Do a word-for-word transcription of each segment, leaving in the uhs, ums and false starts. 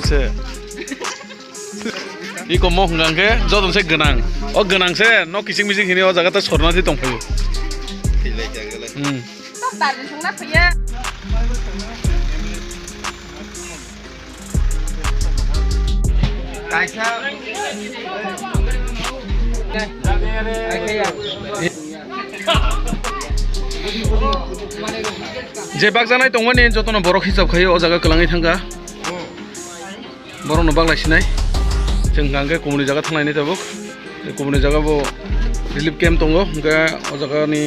Se. Iko mo hwnka hwnkhe joto se gwnang. O gwnang se nok kiching miching hini o jaga ta sorna di tongphaio. Thilai khe gele. Hmm. Tok darni songna phaiya. Kaisa. Je bakjanai tongmani jotono borok hisab khaio o jaga kwlangwi thangkha. Borokno baklai sinai. Chwng hwnkha hwnkhe kubuni jaga thanglainai tabuk. Kubuni jaga bo relief camp tongo, hwnkhe o jagani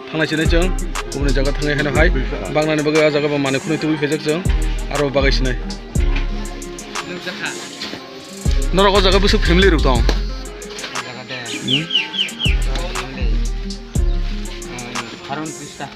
thanglai sinai chwng. Kubuni jaga thanglai haino hai. Baknani bagwi o jaga bo manwi khwnwi tubui phaijak chwng. Aro bagai sinai. Norok o jaga bwswk family rok tong? Hmm? Harun Krista.